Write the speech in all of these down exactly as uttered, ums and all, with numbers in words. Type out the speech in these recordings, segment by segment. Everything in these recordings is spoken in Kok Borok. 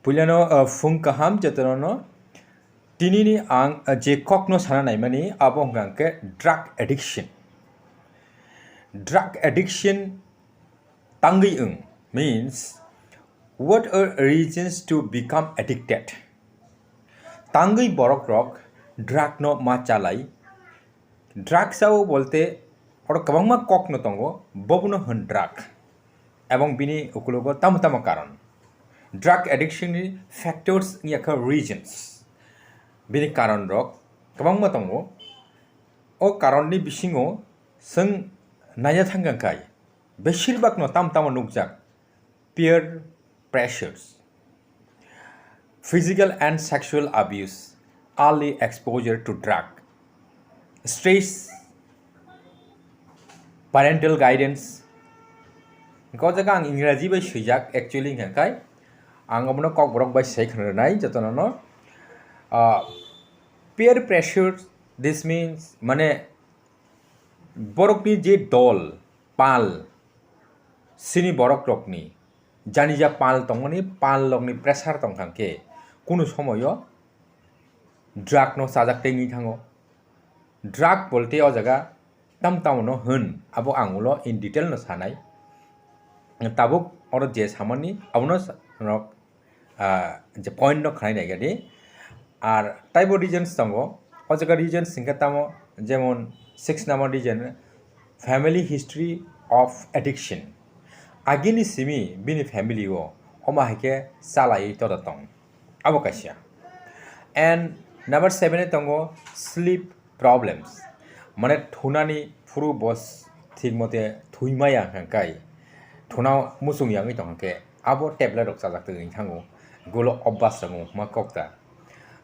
Puilano, uh, phung kaham jotono. Tinini ang, uh, je kokno sana naimani abo hwnkha khe drug addiction. Drug addiction tangwi wng means what are reasons to become addicted? Tangwi borok rok drug no ma chalai. Drug chao bolte oro kwbangma kokno tongo, bobono hwn drug. Ebong bini ukulogo tamo tamo karon. Drug addiction ni factors wngya kha reasons. Bini karon rok kwbangma tongo. O karon ni bisingo chwng naina thangkha khai, beshirbak no tam tamo nukjak. Peer pressures, physical and sexual abuse, early exposure to drug, stress, parental guidance. Ko jaga ang Ingraji bai swijak, actually hwnkha khai ang obono Kokborok bai sai khna rwnai jotono no. Ah, peer pressure, this means mane borokni je dol, pal, sini borok rokni, jani ja pal tongmani, pal rokni pressure tongkha khe, kunu somoyo drug no chajak tei wngwi thango. Drug bolte o jaga tam tamo no hwn, abo ang ulo in detail no sanai. Tabuk oro je samani abono sa-, rok ah, je point no khnai nai gadi. Ar taibo reasons tongo. O jaga reasons hwnkhe tamo, jemon six number reason, family history of addiction. Agini simi bini family o omo hai khe chalaiwi toda tong. Abo kaisa. And number seven e tongo sleep problems. Mane thunani phuru bo s-, thik mote thwi maya hwnkha kai, thuna muchung yangwi tongkha khe abo tablet rok chajak tongwi thango, gulo obas rok wngma kokta.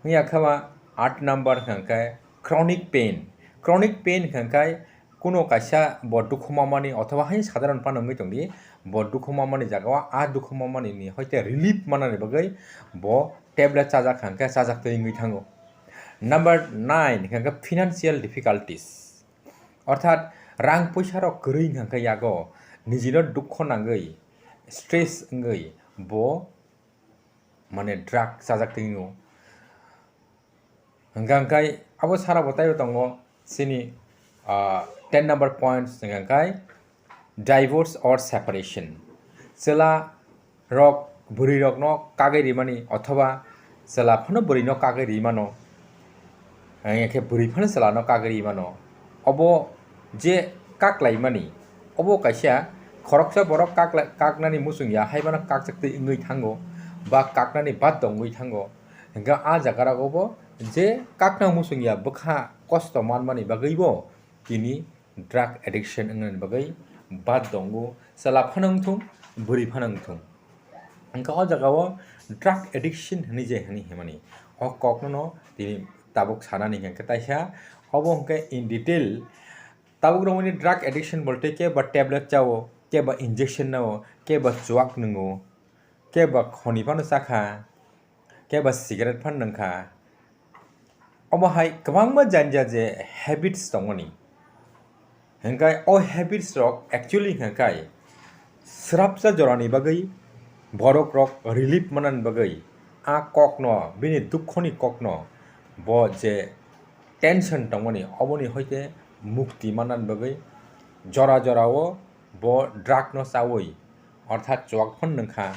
Wngya khe ba eight number hwnkha khe chronic pain. Chronic pain hwnkha khe kuno kaisa bo dukhu mamani othoba hai sadharon phano wngwi tongdi, bo dukhu mamani jaga o a dukhu mamani ni hoite relief manani bagwi bo tablet chajak hwnkha khe chajak tongwi thango. Number nine hwnkha khe financial difficulties. Orthat rang poisa rok kwrwi hwnkha khe yago nijino dukho nangwi, stress wngwi bo mane drug chajak tongwi o. Hwnkha khe abo sara bo taibo tongo chini, ah, ten number points hwnkha khe divorce or separation. Chwla rok bwrwi rokno kagwi rimani othoba chwla phano bwrwino kagwi rimano, hwnkhe bwrwi phano chwlano kagwi rimano. Obo je kaklaimani, obo kaisa khoroksa borok kakla-, kaknani muchung ya, hai phano kakchak twi wngwi thango, ba kaknani bad tongwi thango. Hwnkhe a jaga rogo bo je kakna muchung ya bwkha kosto manmani bagwi bo tini drug addiction wngnani bagwi bad tongo, chwla phano wngthung, bwrwi phano wngthung. Hwnkhe o jaga o drug addiction hwnwi je hwnwi himani o kokno no tini tabuk sanani hwnkhe taisa, obo hwnkhe in detail tabuk romani drug addiction bolte khe ba tablet chao, khe ba injection nao, khe ba chuak nwngo, khe ba khoni phano chakha, khe ba cigarette phano nwngkha. Omo hai kwbangma jani ja je habits tongmani. Hwnkhe o habits rok actually hwnkhe srapsa jorani bagwi borok rok relief manani bagwi a kokno, bini dukhoni kokno, bo je tension tongmani oboni hoite mukti manani bagwi jora jora o bo drug no chawi, orthat chuak phano nwngkha,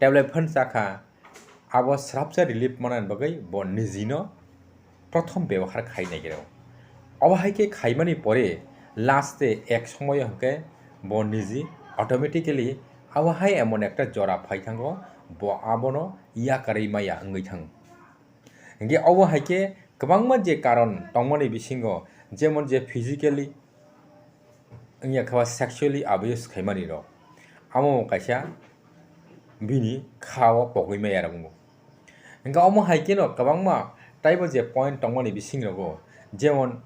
tablet phano chakha, abo srapsa relief manani bagwi bo nijino prothom bebohar khai nai khe. Obo hai khe khaimani pore last e ek somoyo hwnkhe bo niji automatically abo hai emon ekta jora phai thango, bo abono yakarwi maya wngwi thango. Hwnkhe obo hai khe kwbangma je karon tongmani bisingo, jemon je physically wngya khe ba sexually abuse khaimani rok, amo kaisa bini kha o pogwi maya rok wngo. Hwnkhe omo hai kheno kwbangma taibo je point tongmani bising rogo, jemon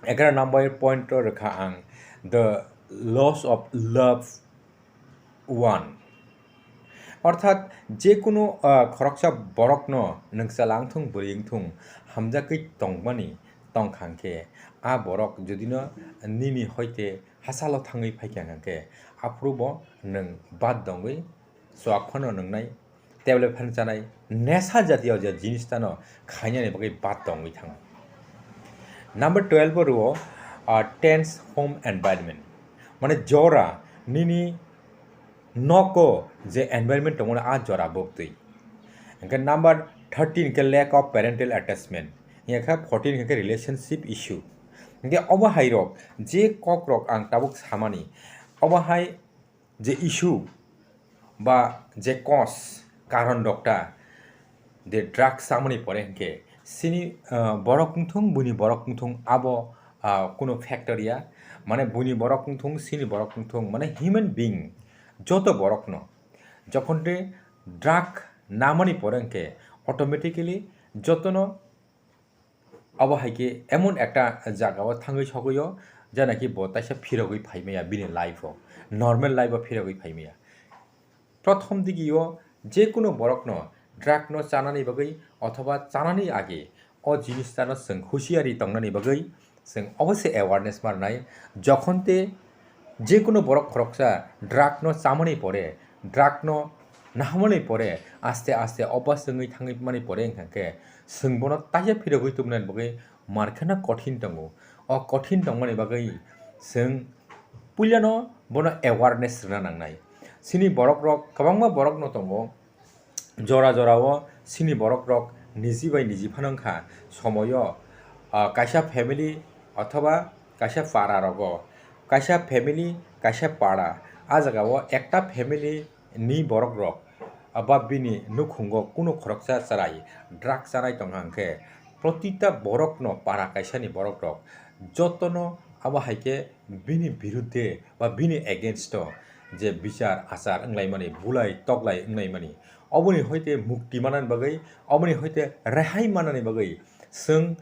egaroh number point o rwkha ang the loss of love one. Orthat je kunu, ah, khoroksa borokno nwng chwla wngthung, bwrwi wngthung, hamjakgwi tongmani tongkha hwnkhe, a borok judino nini hoite hachalo thangwi phaikha hwnkhe, aphuru bo nwng bad dongwi chuak phano nwngnai, tablet phan chanai, nesa jatiyo je jinis tano khainani bagwi bad tongwi thango. Number twelve o rwo, ah, tense home environment. Mane jora nini nogo je environment tongmani a jora boktwi. Hingke number thirteen ke lack of parental attachment. Hingke fourteen hingke relationship issue. Hingke obo hai rok je kok rok ang tabuk samani. Obo hai je issue ba je cause karon rok ta de drugs chamani pore hingke sini, ah, borok wngthung, buini borok wngthung abo, ah, kuno factor ya. Mane buini borok wngthung, sini borok wngthung, mane human being joto borokno jokhon de drug namani pore hingke automatically jotono abo hai khe emon ekta jaga o thangwi sogwi o, jana ki bo taisa phirogwi phai maya bini life o, normal life o phirogwi phai maya. Prothom digi o je kuno borok no drug no chanani bagwi othoba chanani age o jinis tano chwng husiari tongnani bagwi chwng obose awareness ma rwnai. Jokhon te je kuno borok khoroksa drug no chamani pore, drug no nahamani pore, aste aste obas wngwi thangwi mani pore wngkha khe chwng bono taisa phirogwi tubunani bagwi markheno kothin tongo. O kothin tongmani bagwi chwng puilano bono awareness rwna nangnai. Chini borok rok, kwbangma borok no tongo, jora jora o chini borok rok niji bai niji phano wngkha somoyo, ah, kaisa family othoba kaisa para rogo, kaisa family, kaisa para, a jaga o ekta family ni borok rok, ah, ba bini nukhungo kuno khoroksa chwrai drug chanai tongkha hwnkhe, protita borok no, para kaisa ni borok rok jotono abo hai khe bini birudde ba bini against o je bichar achar wnglaimani, bulai toklai wnglaimani, oboni hoite mukti manani bagwi, oboni hoite rehai manani bagwi chwng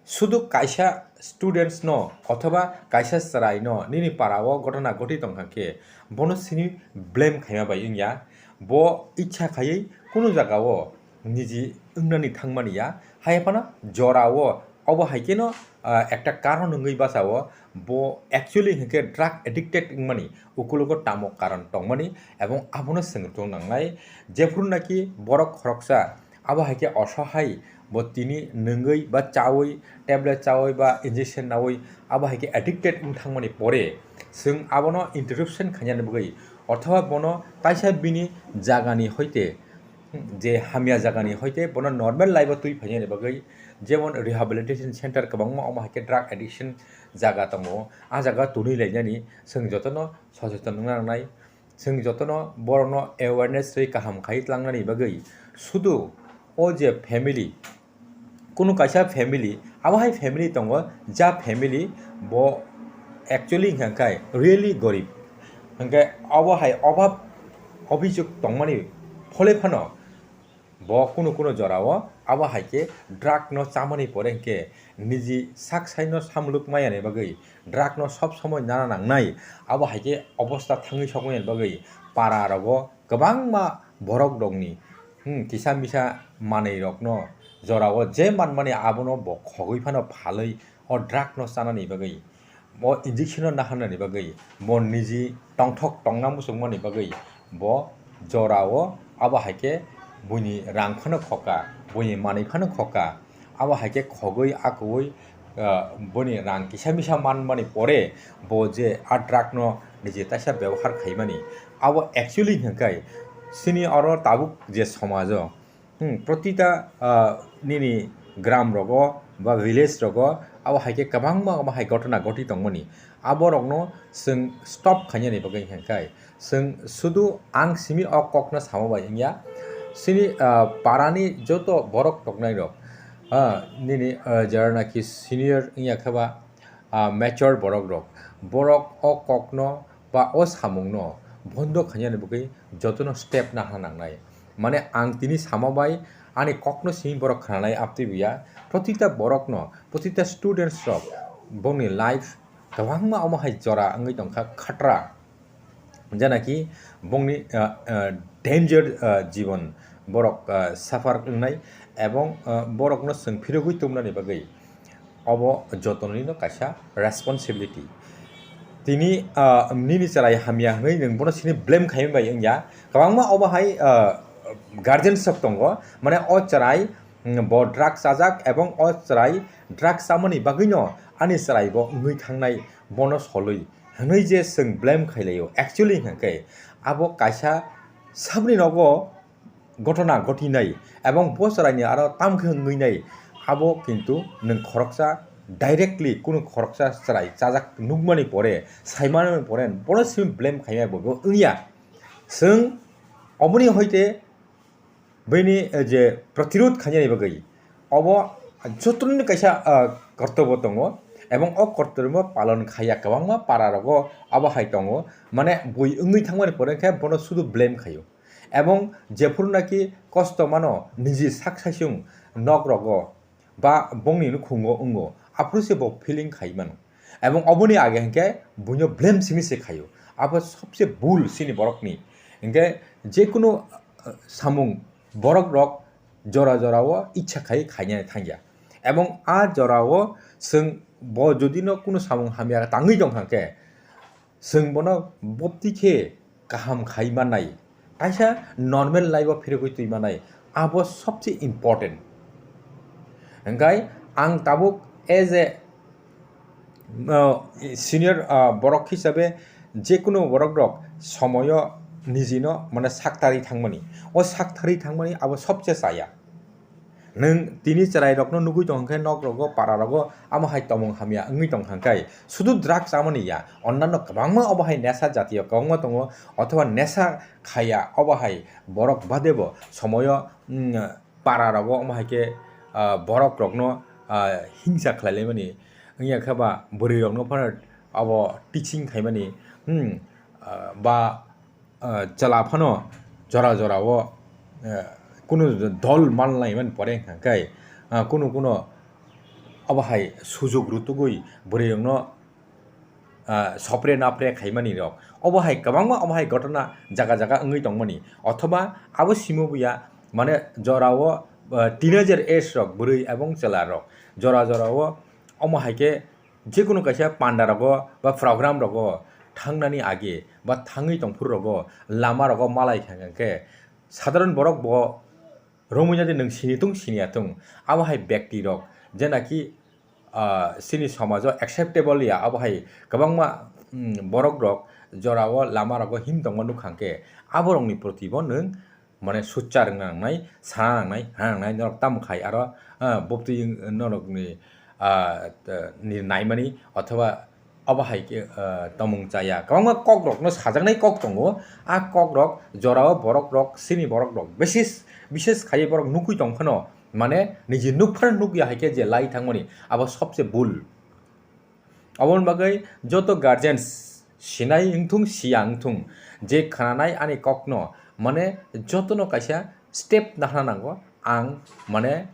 sudu kaisa students no othoba kaisa chwrai no nini para o gotona goti tongkha khe bono sini blame khaima bai wngya. Bo ichha khaiwi kunu jaga o niji wngnani thangmani ya. Hai phano jora o obo hai kheno, ah, ekta karon wngwi basa o bo actually hinkhe drug addicted wngmani ukulogo tamo karon tongmani, ebong abono chwng rwtong nangnai. Jephru naki borok khoroksa abo hai khe osohai bo tini nwngwi ba chawi, tablet chawi ba injection nawi abo hai khe addicted wng thangmani pore chwng abono interruption khainani bagwi othoba bono taisa bini jagani hoite, je hamya jagani hoite bono normal life o twi phainani bagwi, jemon rehabilitation center kwbangma omo hai khe drug addiction jaga tongo, a jaga twnwi lainani chwng jotono soseton wngna nangnai. Chwng jotono borokno awareness rwi kaham khai tlangnani bagwi sudu o je family, kunu kaisa family, abo hai family tongo, ja family bo actually hwnkha khe really gorib, hwnkhe abo hai obhab obhijog tongmani phole phano bo kunu kunu jora o abo hai khe drug no chamani pore hwnkhe niji sak sai no samluk maya ni bagwi drug no sob somoi nana nangnai, abo hai khe obosta thangwi sokmani bagwi para rogo kwbangma borok rokni, hmm, kisa misa manwi rokno jora o je manmani abono bo khogwi phano phalwi o drug no chanani bagwi, bo injection no naharnani bagwi, bo niji tongthok tongna muchungmani bagwi bo jora o abo hai khe buini rang phano khoka, buini manwi phano khoka, abo hai khe khogwi akwui, ah, boni rang kisa misa manmani pore bo je a drug no niji taisa bebohar khaimani, abo actually hwnkhe chini oro tabuk je somajo, hmm, protita, ah, nini gram rogo ba village rogo abo hai khe kwbangma omo hai gotona goti tongmani, abo rokno chwng stop khainani bagwi hwnkhe chwng sudu ang simi o kokno samo bai wngya. Chini, ah, parani joto borok toknai rok, ah, nini, ah, jera naki senior wngya khe ba, ah, mature borok rok, borok o kokno ba o samungno bondo khainani bagwi jotono step nahana nangnai. Mane ang tini sama bai ani kokno simi borok khananai aptwi buya. Protita borokno, protita students rok bongni life kwbangma omo hai jora wngwi tongkha khatra. Janaki bongni, ah, ah, danger, ah, jibon borok, ah, suffer wngnai, ebong, ah, borokno chwng phirogwi tubunani bagwi obo jotonino kaisa responsibility. Tini, ah, nini chwrai hamya hwnwi nwng bono sini blame khaima bai wngya. Kwbangma obo hai, ah, guardians rok tongo, mane o chwrai, mm, bo drugs chajak ebong o chwrai drugs chamani bagwino ani chwrai bo wngwi thangnai, bono solwi hwnwi je chwng blame khailaio. Actually hwnkhe abo kaisa sabni nogo gotona gotinai ebong bo chwraini aro tamkhe wngwi nai, abo kintu nwng khoroksa directly kunu khoroksa chwrai chajak nukmani pore, saimani pore bono simi blame khaimani bo wngya. Chwng oboni hoite bini, eh, je protirod khainani bagwi obo jotono kaisa, ah, kortobo tongo ebong o kortobo palon khaiya kwbangma para rogo abo hai tongo, mane bui wngwi thangmani pore khe bono sudu blame khaio. Ebong jephuru naki kosto mano niji sak saichung nok rogo ba bongni nukhungo wngo, aphuru se bo feeling khai mano. Ebong oboni age hwnkhe buino blame simi se khaio. Abo sobse bul sini borokni. Hwnkhe jekunu, uh, samung borok rok jora jora o ichha khai khaina thangya. Ebong a jora o chwng bo jodi no kunu samung hamya tangwi tong kha khe, chwng bono bopti khe kaham khai mannai, kaisa normal life o phirigwi twi mannai, abo sobse important. Hwnkhe ang tabuk as a, uh, senior, uh, borok hisabe jekunu borok rok somoyo nijino mane saktarwi thangmani, o saktarwi thangmani abo sobse chaya. Nwng tini chwrairokno nugwi tong khe, nok rogo, para rogo amo hai tomung hamya wngwi tong kha khe, sudu drugs chamani ya, onnano kwbangma obo hai nesa jatiyo kwbangma tongo, othoba nesa khaiya obo hai borok badebo somoyo, mm, para rogo omo hai khe, ah, borok rokno, ah, hingsa khlai laimani wngya khe ba bwrwi rokno phano abo teaching khaimani, hmm, ah, ba ah, chwla phano jora jora o, eh, kunu dol manlai mani pore hwnkha khe, ah, kunu kunu obo hai sujuk rutugwi bwrwi rokno, ah, sopre napre khaimani rok. Obo hai kwbangma obo hai gotona jaga jaga wngwi tongmani. Othoba abo simi buya mane jora o, ah, teenager age rok bwrwi ebong chwla rok jora jora o omo hai khe jekunu kaisa panda rogo ba program rogo thangnani age ba thangwi tongphuru rogo lama rogo malai kha khe sadharon borok bo romwi nadi nwng sini tung sini ya tung abo hai byakti rok je naki, ah, chini somajo acceptable ya abo hai kwbangma, mm, borok rok jora o lama rogo him tongma nukha khe abo rokni proti bo nwng mane suchar wngna nangnai, sana nangnai, hana nangnai, norok tamo khai aro, ah, boptwi wng-, norokni, ah, t-, ni naimani othoba obo hai khe, ah, tomung chaya. Kwbangma kokrokno sajaknai kok tongo. A kokrok jorao borokrok, chini borokrok bises, bises khaiwi borok nukwi tong phano, mane niji nuk phano nukya hai khe je lai thangmani, abo sobse bul. Aboni bagwi joto guardians sinai wngthung, siya wngthung, je khnanai ani kokno, mane jotono kaisa step nahna nango, ang mane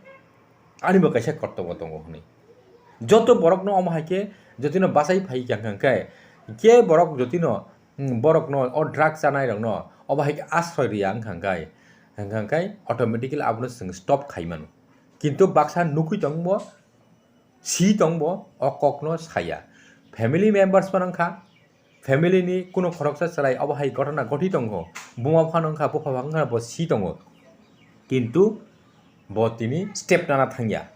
ani bo kaisa kortobo tongo hwnwi. Joto borokno omo hai khe jotino bachai phai kha hwnkha khe, je borok jotino, hmm, borokno o drug chanai rokno obo hai khe asroi riya wngkha hwnkha khe, hwnkha khe automatically abono chwng stop khai mano. Kintu baksa nukui tongbo, si tongbo, o kokno saya. Family members phano wngkha, family ni kuno khoroksa chwrai obo hai gotona goti tongo, buma phano wngkha, bupha phano wngkha, bo si tongo, kintu bo tini step nana thangya.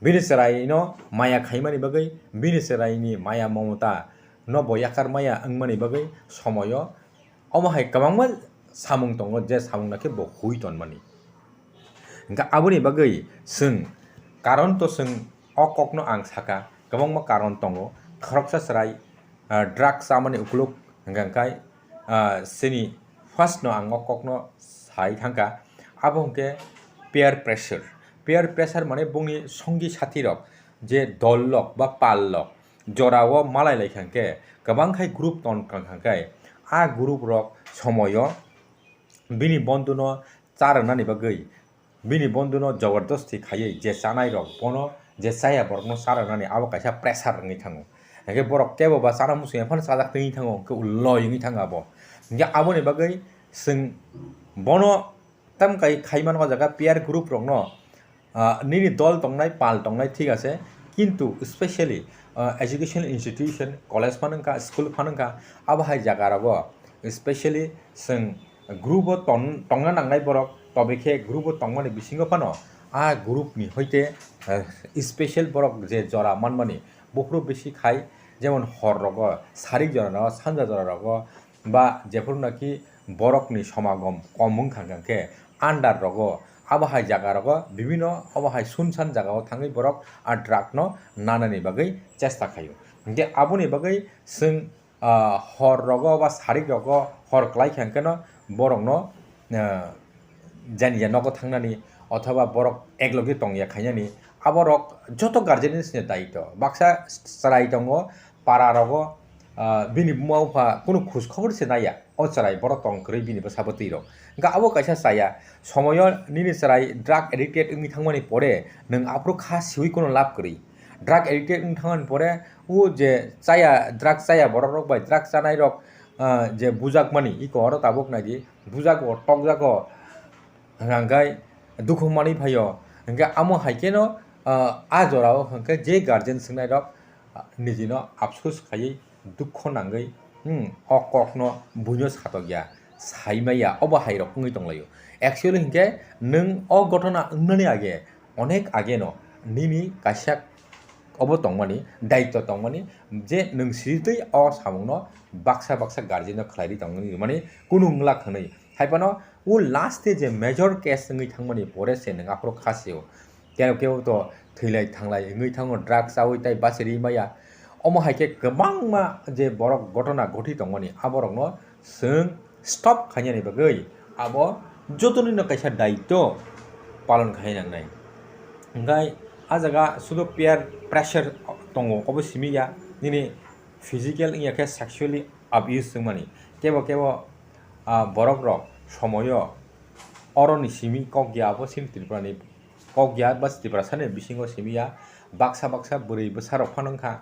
Bini chwraino maya khaimani bagwi, bini chwraini maya momota no bo yakar maya wngmani bagwi somoyo omo hai kwbangma samung tongo, je samung nakhe bo hui tonmani. Hwnkhe aboni bagwi chwng karon to chwng o kokno ang saka, kwbangma karon tongo. Khoroksa chwrai, ah, drugs chamani ukuluk hwnkha khe, ah, chini first no ang o kokno sai thangkha, abo hwnkhe peer pressure. Peer pressure mane bongni songi sathi rok, je dol lok ba pal lok, jorao malai lai kha khe, kwbang khai group ton kha khe, a group rok somoyo bini bondhuno cha rwnani bagwi, bini bondhuno jobordosti khaiwi je chanai rok bono je chaya borokno cha rwnani abo kaisa pressure wngwi thango. Hwnkhe borok kebo ba chana muchungya phano chajak twi thango, hwnkhe uloi wngwi thango abo. Hwnkhe aboni bagwi chwng bono tamkai khai mano o jaga peer group rokno, ah, nini dol tongnai, pal tongnai, thik ase, kintu specially, ah, education institution, college phano wngkha, school phano wngkha, abo hai jaga rogo specially chwng group o ton-, tongna nangnai borok, tobe khe group o tongmani bisingo phano a group ni hoite, eh, special borok je jora manmani buphuru bisi khai, jemon hor rogo, sarik jora rogo, sanja jora rogo, ba jephuru naki borokni somagom kom wngkha hwnkhe under rogo, abo hai jaga rogo bibino abo hai sunsan jaga o thangwi borok a drug no nanani bagwi chesta khaio. Hwnkhe aboni bagwi chwng, ah, hor rogo ba sarik rogo hor kwlai kha hwnkhe no borok no, ah, jani ja nogo thangnani othoba borok eklogi tongya khainani, aborok joto guardian ni daitw. Baksa chwrai tongo, para rogo, ah, bini buma bupha kunu khoj khobor se naiya, o chwrai borok tong kwrwi bini bwsa bwtwi rok. Hwnkhe abo kaisa chaya, somoyo nini chwrai drug addicted wngwi thangmani pore nwng aphuru kha siwi kunu lab kwrwi. Drug addicted wngwi thangmani pore o je chaya, drug chaya borok rok bai drug chanai rok, ah, je bujakmani iko oro tabuk naidi, bujago, tokjago, hwnkhe dukhu manwi phaio. Hwnkhe amo hai kheno, ah, a jorao hwnkhe je guardian swngnairok, ah, nijino apsus khaiwi dukho nangwi, hmm, o kokno buino satokya, saimaya, obo hairok wngwi tonglaio. Actually hwnkhe nwng o gotona wngnani age onek ageno nini kaisa obo tongmani, daitw tongmani, je nwng sijitwi o samungno baksa baksa guardian no khlairwi tongmani rwmani kunu wngla hwnwi. Haiphano o last e je major case wngwi thangmani pore se nwng aphuru kha sio. Kebo kebo to thwilai thanglai wngwi thango, drugs chawi tai bachiri maya. Omo hai khe kwbangma je borok gotona goti tongmani, aborokno chwng stop khainani bagwi abo jotonino kaisa daitw palon khai nangnai. Hwnkhe a jaga sudu peer pressure tongo, obo simi ya, nini physical wngya khe sexually abuse wngmani. Kebo kebo, ah, borok rok somoyo oroni simi kok ya, abo chini Tripura ni kok ya ba Tiprasa ni bisingo simi ya, baksa baksa bwrwi bwsa rok phano wngkha.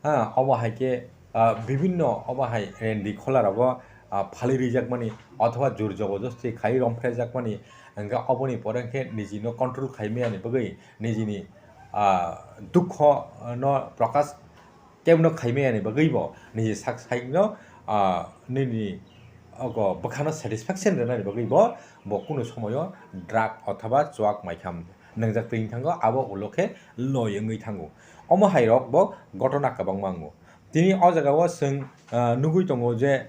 Ah, obo hai khe, ah, bibinno obo hai rendi khola rogo, ah, phalwi rijakmani othoba jor jobojosti khai romphrejakmani, hwnkhe oboni pore hwnkhe nijino control khaimaya ni bagwi, nijini, ah, dukho no prokash kebno khaimaya ni bagwi bo niji sak saino, ah, nini ogo bwkhano satisfaction rwnani bagwi bo, bo kunu somoyo drug othoba chuak maikha nwngjak twi thango, abo ulo khe loi wngwi thango. Omo hai rok bo gotona kwbangma wngo. Tini o jaga o chwng, ah, nugwi tongo je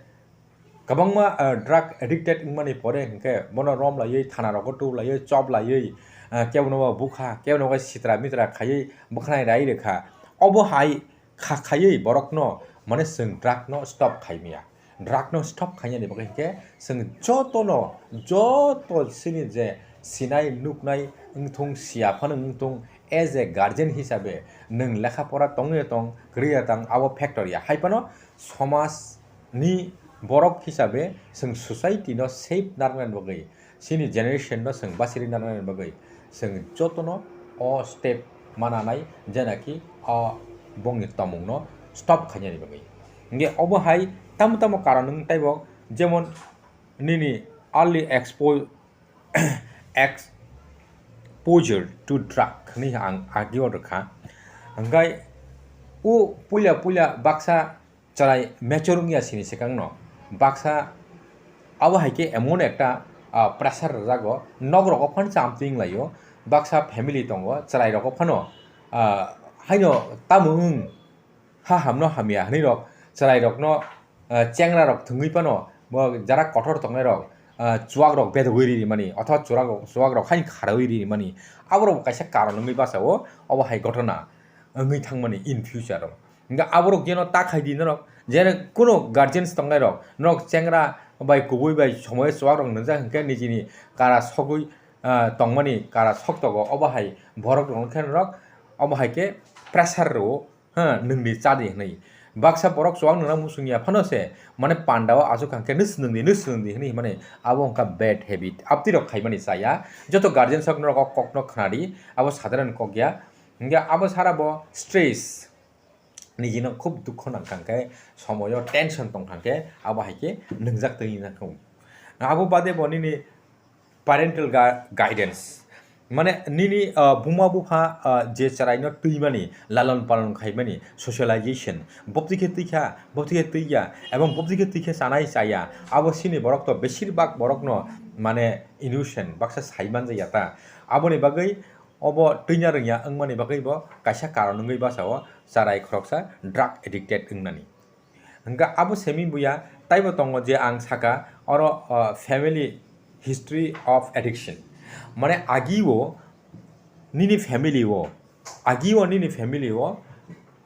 kwbangma, ah, drug addicted wngmani pore hwnkhe bono rom laiwi, thana rogo tu laiwi, chop laiwi, ah, kebono bo bukha, kebono bo sitra mitra khaiwi bwkhanai rai rwkha. Obo hai kha khaiwi borokno, mane, chwng drug no stop khaimaya. Drug no stop khainani bagwi hwnkhe chwng jotono, joto chini je sinai nuknai wngthung, siya phano wngthung, as a guardian hisabe nwng lekha pora tongwi tong, kwrwi ya tong, abo factor ya. Hai phano somaj ni borok hisabe chwng society no safe narwknani bagwi, chini generation no chwng bachiri narwknani bagwi chwng jotono o step mananai, jenaki o bongni tomungno stop khainani bagwi. Hingke obo hai tamo tamo karon wng taibo, jemon nini early expo-, exposure to drug hinwi ang agi o rwkha. Hingke o puila puila baksa chwrai mature wngya sini swkangno baksa abo hai khe emon ekta, ah, pressure rwjago, nok rogo phano chamtwi wnglaio, baksa family tongo, chwrai rogo phano, ah, haino tamo wng ha hamno hamya hinwi rok chwrai rokno, ah, chengra rok thwngwi phano bo jara kotor tongnai rok, ah, chuwak rok bedogwi ri mani othoba chuwak rok, chuwak rok haino kharawi ri mani, abo rok bo kaisa karon wngwi bachao obo hai gotona wngwi thangmani in future o. Hingke aborok jeno ta khai di norok, jeno kuno guardians tongnai rok, norok chengra bai kubui bai somoyo chuwak rok nungjak hingke nijini kara sogwi, ah, tongmani kara soktogo, obo hai borok rok khe norok obo hai khe pressure rwo, ha, nwngdi chadi hinwi. Baksa borok chuwak nungna muchung ya phano se, mane panda o achuk kha hingke nws nwngdi, nws nwngdi hinwi himani abo wngkha bad habit. Abtwi rok khaimani chaya, joto guardians rok norok o kokno khnadi, abo sadharan kok ya. Hingke abo sara bo stress, nijino khub dukho nangkha hwnkhe, somoyo tension tongkha hwnkhe, abo hai khe nwngjak tongwi nangkha. Abo bade bo nini parental ga-, guidance, Mane nini, ah, buma bupha, ah, je chwraino twimani, lalon palon khaimani, socialization, bopti khe twi kha, bopti khe twi ya, ebong bopti khe twi khe chanai chaya, abo sini borok to besir bak borokno mane innocent baksa sai manjaya ta. Aboni bagwi obo twina rwngya wngmani bagwi bo kaisa karon wngwi basa o chwrai khoroksa drug addicted wngnani. Hwnkhe abo semi buya taibo tongo je ang saka oro, ah, family history of addiction. Mane agi o nini family o, agi o nini family o,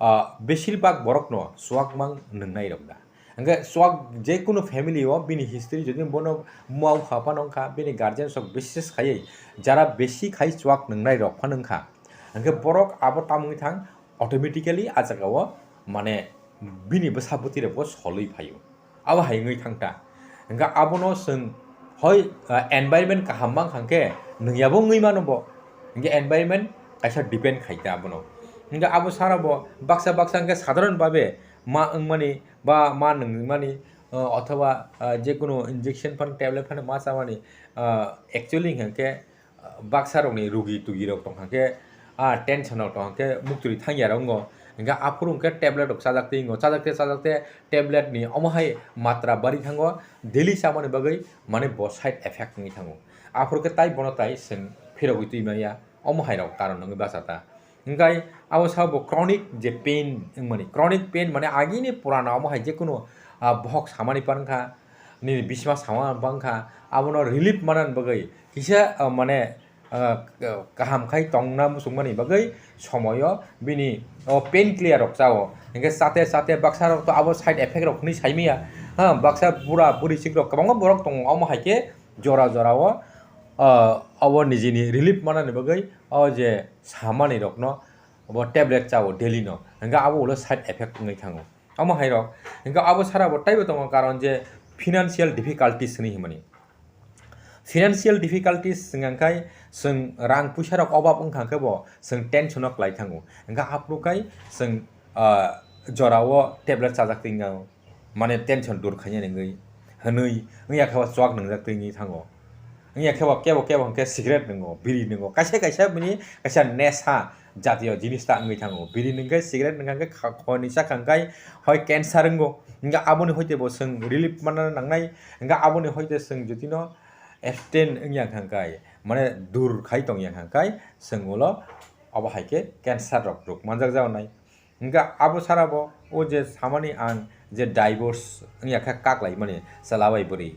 ah, besir bak borokno chuak mang nwngnai rok da. Hwnkhe chuak je kunu family o bini history jodi bono mua wngkha phano wngkha, bini guardian sok bises khaiwi jara besi khai chuak nwngnai rok phano wngkha. Hwnkhe borok abo tamungwi thang automatically a jaga o mane bini bwsa bwtwi rok bo solwi phaio. Abo hai wngwi thang ta. Hwnkhe abono chwng hoi, ah, environment kaham mang kha khe nwngyabo wngwi mano bo. Hwnkhe environment kaisa depend khai ta abono. Hwnkhe abo sara bo baksa baksa hwnkhe sadharon babe ma wngmani ba ma nungmani, ah, othoba, ah, jekunu injection phano tablet phano ma chamani, ah, actually hwnkhe, ah, baksa rokni rugi tugi rok tongkha khe, ah, tension rok tongkha khe muktwi thangya rok wngo. Hwnkhe aphuru hwnkhe tablet rok chajak twi wngo, chajak te chajak te tablet ni omo hai matra bari thango, daily chamani bagwi mane bo side effect wngwi thango. Aphuru khe tai bono tai chwng phirogwi twi manya. Omo hai rok karon wngwi basa ta. Hwnkhe abo sa bo chronic je pain wngmani, chronic pain mane agini purana omo hai jekunu, ah, bohok samani pan kha, nini bisma samani pan kha, abono relief manani bagwi kisa, ah, mane, ah, kaham khai tongna muchungmani bagwi somoyo bini o pain clear rok chao. Hwnkhe chate chate baksa rok to abo side effect rok hwnwi saimaya. Ha, baksa bura buri chik rok kwbangma borok tongo, omo hai khe jora jora o, ah, abo nijini relief manani bagwi o je samani rokno abo tablet chao daily no, hwnkhe abo ulo side effect wngwi thango. Omo hai rok, hwnkhe abo sara bo taibo tongo karon je financial difficulties hwnwi hwnmani. Financial difficulties wngkha khe chwng rang puisa rok obab wngkha khe bo chwng tension o kwlai thango, hwnkhe aphuru khai chwng, ah, jora o tablet chajak twi wngo. Mane tension dur khainani wngwi hwnwi wngya khe bo chuak nwngjak twi wngwi thango. Wngya khe bo kebo kebo hwnkhe cigarette nwngo, biri nwngo, kaisa kaisa bini kaisa nesa jatiyo jinis ta wngwi thango. Biri nwngkhe cigarette nwngkha khe kha-, khoni chakha hwnkhe hoi cancer wngo. Hwnkhe aboni hoite bo chwng relief manna nangnai. Hwnkhe aboni hoite chwng jotino abstain wngya hwnkhe mane dur khai tongya hwnkhe chwng ulo abo hai khe cancer rok rwk manjak jagonai. Hwnkhe abo sara bo o je samani ang je divorce wngya khe kak laimani chwla bai bwrwi.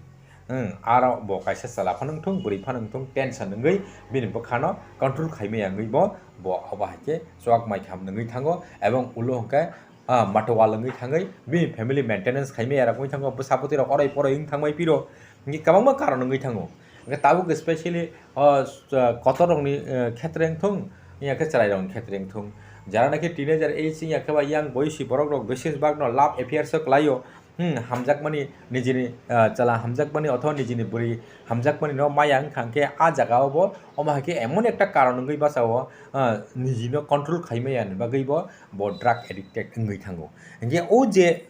Hmm, aro bo kaisa chwla phano wngthung, bwrwi phano wngthung, tension wngwi bini bwkhano control khaimaya wngwi bo, bo abo hai khe chuak mai kham wngwi thango, ebong ulo hwnkhe, ah, matwal wngwi thangwi bini family maintenance khaimaya rok wngwi thango, bwsa bwtwi rok oroi poroi wng thangbai phiro, hwnkhe kwbangma karon wngwi thango. Hwnkhe tabuk specially o, s-, kotor rokni, eh, khetre wngthung, wngya khe chwrai rokni khetre wngthung. Jara naki teenager age wngya khe ba yang boysi borok rok besis bak no love affairs o kwlai o. Hmm, hamjakmani nijini, ah, chwla hamjakmani othoba nijini bwrwi hamjakmani no maya wngkha hwnkhe a jaga o bo omo hai khe emon ekta karon wngwi basa o, ah, niji no control khai maya ni bagwi bo, bo drug addicted wngwi thango. Hwnkhe o je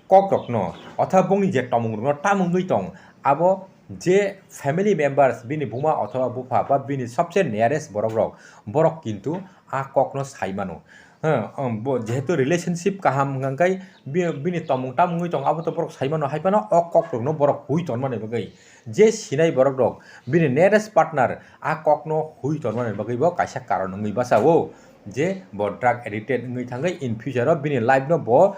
kok rokno, otha bongni je tomung rokno tamungwi tong, abo je family members, bini buma othoba bupha ba bini sobse nearest borok rok, borok kintu a kokno sai mano. Hwng, um, bo jehetu relationship kaham hwnkha khe bi-, bini tomung tamungwi tong, abo to borok sai mano, hai phano o kok rokno borok hui ton mani bagwi. Je sinai borok rok, bini nearest partner a kokno hui ton mani bagwi bo kaisa karon wngwi basa o, je bo drug addicted wngwi thangwi in future o bini life no bo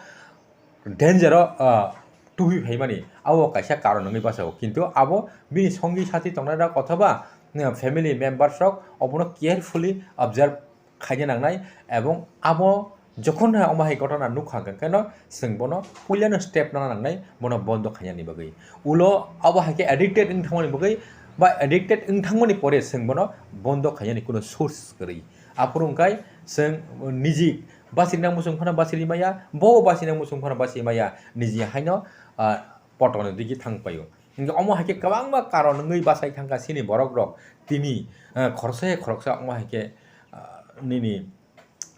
danger o, ah, tubi phaimani abo kaisa karon wngwi basa o, kintu abo bini songi sathi tongnai rok othoba, ah, family members rok obono carefully observe khaina nangnai, ebong abo jokhon ha omo hai ghotona nukha hwnkhe no chwng bono puilano step nana nangnai bono bondo khainani bagwi. Ulo abo hai khe addicted wng thangmani bagwi ba addicted wng thangmani pore chwng bono bondo khainani kuno source kwrwi. Aphuru wngkhai chwng niji bachirina muchung phano bachiri maya, bo bachirina muchung phano bachiri maya, niji haino, ah, potoni digi thang paio. Hingke omo hai khe kwbangma karon wngwi bachai thangkha chini borok rok tini, ah, khoroksa hai khoroksa omo hai khe, ah, nini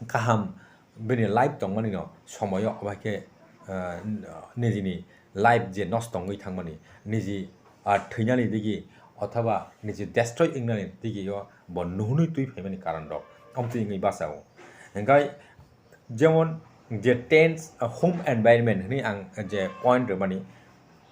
kaham bini life tongmani no somoyo omo hai khe, ah, nijini life je nosto wngwi thangmani, niji, ah, thwinani digi othoba niji destroy wngnani tigi o bo nuhunwi twi phaimani karon rok omtwi wngwi bachao. Hingkhai jemon je tense home environment hwnwi ang je point rwmani,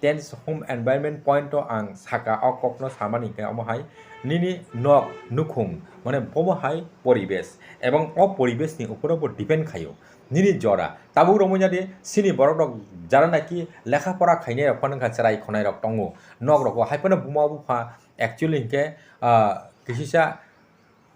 tense home environment point o ang saka o kokno samani hingkhe omo hai nini nok nukhung mane bomo hai poribesh ebong o poribesh ni uporo bo depend khaio nini jora. Tabuk romwi nadi sini borok rok jara naki lekha pora khainai rok phano wngkha chwrai khonai rok tongo nok rogo hai phano buma bupha actually hingkhe ah, kisisa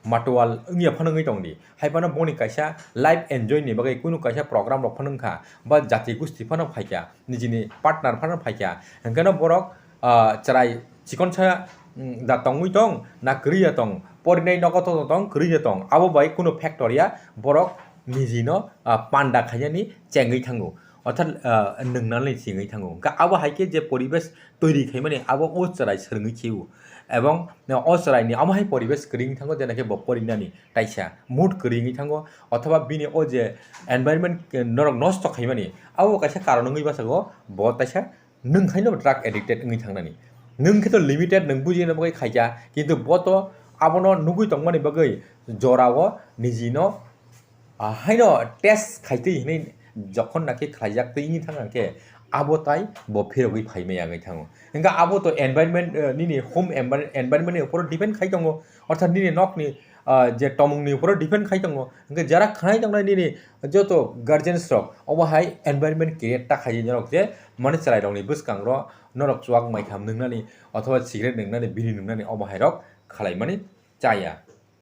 matual wngya phano wngwi tongdi. Hai phano boni kaisa life enjoy ni bagwi kunu kaisa program rok phano wngkha, ba jati gusti phano phaikha, nijini partner phano phaikha. Hingkheno borok, ah, chwrai chikonsa, mm, da tongwi tong, na kwrwi ya tong, porinai nogo to tong, kwrwi ya tong, abo bai kunu factor ya, borok nijino, ah, panda khainani chengwi thango. Orthat, ah, nwngnani chengwi thango. Hingkhe abo hai khe je poribesh toiri khaimani abo o chwrai swrwngwi kheo. Ebong o chwraini omo hai poribesh kwrwi wngwi thango, jena khe bo porinani kaisa mood kwrwi wngwi thango, othoba bini o je environment, eh, norok nosto khaimani abo kaisa karon wngwi bachago bo taisa nwng khaino drug addicted wngwi thangnani. Nwng khe to limited nwng bujina bagwi khaikha, kintu bo to abono nugwi tongmani bagwi jorao nijino Ah, haino test khaitwi hinwi jokhon naki khlaijak twi wngwi thang khe abo tai bo phirogwi phaimaya wngwi thango. Hingkhe abo to environment, eh, nini home envir-, environment ni uporo depend khai tongo, orthat nini nokni, ah, je tomungni uporo depend khai tongo. Hingkhe jara khnai tongnai nini joto guardians rok obo hai environment create ta khai norok je mane chwrai rokni bwskango norok chuak mai kham nwngnani othoba cigarette nwngnani, biri nwngnani obo hai rok khalaimani chaya.